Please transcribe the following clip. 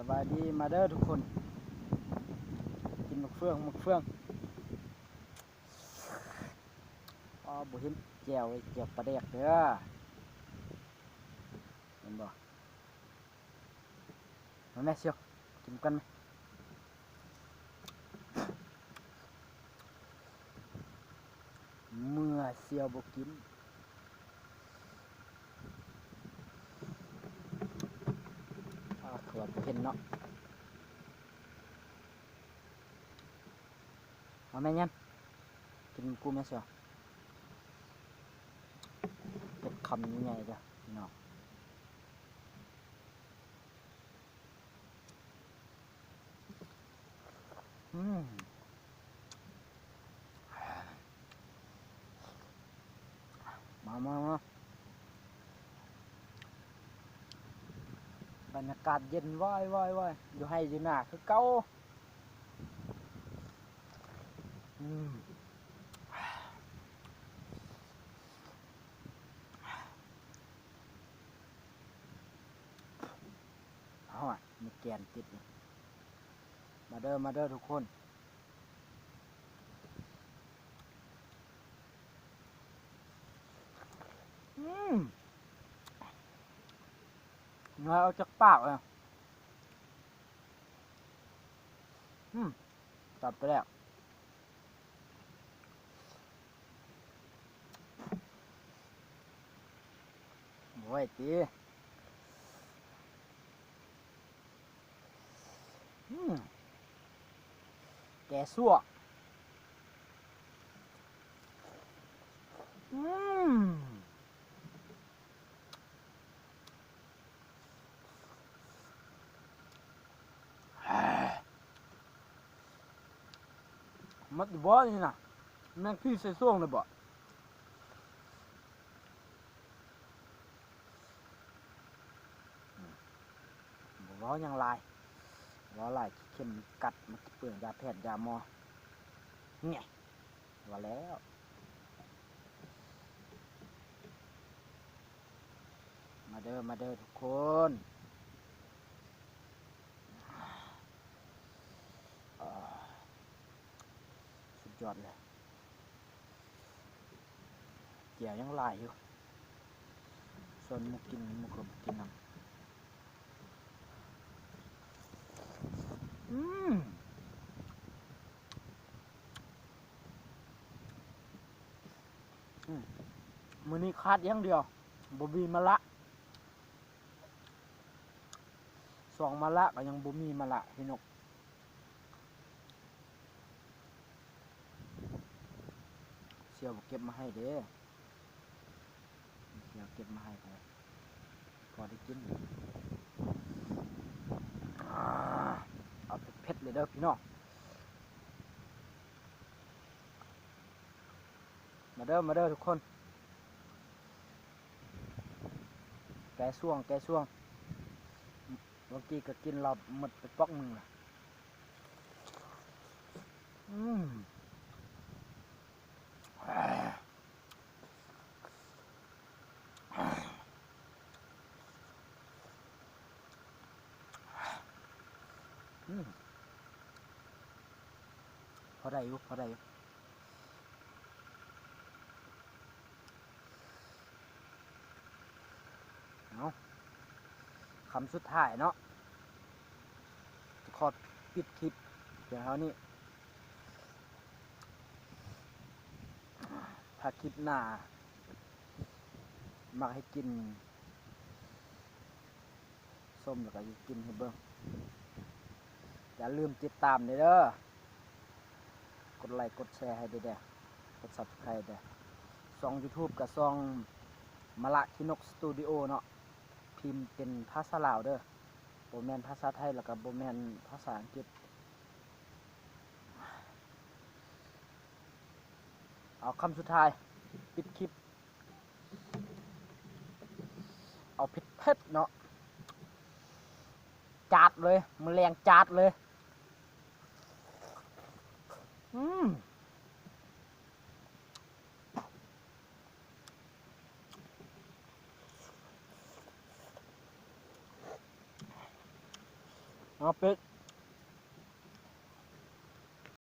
ສະບາຍດີ ມາເດີທຸກຄົນ ກິນໝາກເຟືອງ ໝາກເຟືອງ. ອໍ ບໍ່ເຫັນແຈ່ວ ແຈ່ວປາແດກເດີ ເຫັນບໍ່? ມາແມ່ສ່ຽວ ກິນກັນແມ່. ເມື່ອສ່ຽວບໍ່ກິນ ອາ ຄືວ່າບໍ່ເຫັນເນາະ. ມາແມ່ຍັນ ກິນນຳກູແມ່ສ່ຽວ ເປັນຄຳໃຫຍ່ໆເດີພີ່ນ້ອງ. ອືມ ມາ ມາ ມາ ບັນຍາກາດເຢັນ ວາຍ ວາຍ ວາຍ ຢູ່ໄຮ່ຢູ່ນາຄືເກົ່າ. ອືມ ເອົາ ມີແກນຕິດຢູ່. ມາເດີ ມາເດີທຸກຄົນ. ອືມ ນ້ອຍອອກຈາກປາກເລີຍ. ອືມ ຕັດໄປແລ້ວ. ໂອ້ຍ ຕີ ອືມ ແກຊວກ. ອືມ ໝົດຢູ່ບໍ່ນີ້ນະ? ແມ່ນຂີ້ໃສ່ຊ່ວງເລີຍບໍ່? ບໍ່ເວົ້າຫຍັງຫຼາຍ ເວົ້າຫຼາຍຂີ້ເຂັມມັນກັດ ມັນຊິເປືອງຢາແພດຢາໝໍ. ແງະ ວ່າແລ້ວ. ມາເດີ ມາເດີທຸກຄົນ. ອາ ສຸດຍອດເລີຍ. ແຈ່ວຍັງຫຼາຍຢູ່ ສ່ວນໝູ່ກິນ ໝູ່ກໍບໍ່ກິນນຳ. ອືມ ອືມ ມື້ນີ້ຂາດຢ່າງດຽວ ບໍ່ມີມະລະ. ສອງມະລະກໍຍັງບໍ່ມີມະລະພີ່ນ້ອງ. ສ່ຽວເກັບມາໃຫ້ເດ້ ສ່ຽວເກັບມາໃຫ້ ພໍໄດ້ກິນ. ອາ ເອົາເຜັດໆເລີຍເດີພີ່ນ້ອງ. ມາເດີ ມາເດີທຸກຄົນ. ແກຊວງ ແກຊວງ. ເມື່ອກີ້ກໍກິນເຫຼົ້າໝົດໄປປອກໜຶ່ງລະ. ອືມ ອືມ ພໍໄດ້ຢູ່ ພໍໄດ້ຢູ່. ເອົາ ຄຳສຸດທ້າຍເນາະ ຈະຂໍປິດຄລິບພຽງເທົ່ານີ້. ຖ້າຄລິບໜ້າມັກໃຫ້ກິນ ສົ້ມ ແລ້ວກໍຊິກິນໃຫ້ເບິ່ງ. ຢ່າລືມຕິດຕາມເດີ ກົດໄລກົດແຊໃຫ້ເດີ ກົດ Subscribe ເດີ. ຊ່ອງ YouTube ກໍຊ່ອງ ມະລະຂີ້ນົກ Studio ເນາະ ພິມເປັນພາສາລາວເດີ ບໍ່ແມ່ນພາສາໄທ ແລ້ວກໍບໍ່ແມ່ນພາສາອັງກິດ. ເອົາ ຄຳສຸດທ້າຍ ປິດຄລິບ. ເອົາເຜັດໆເນາະ ຈາດເລີຍ ມື້ແລງຈາດເລີຍ. ອືມ. ເອົາເປັດ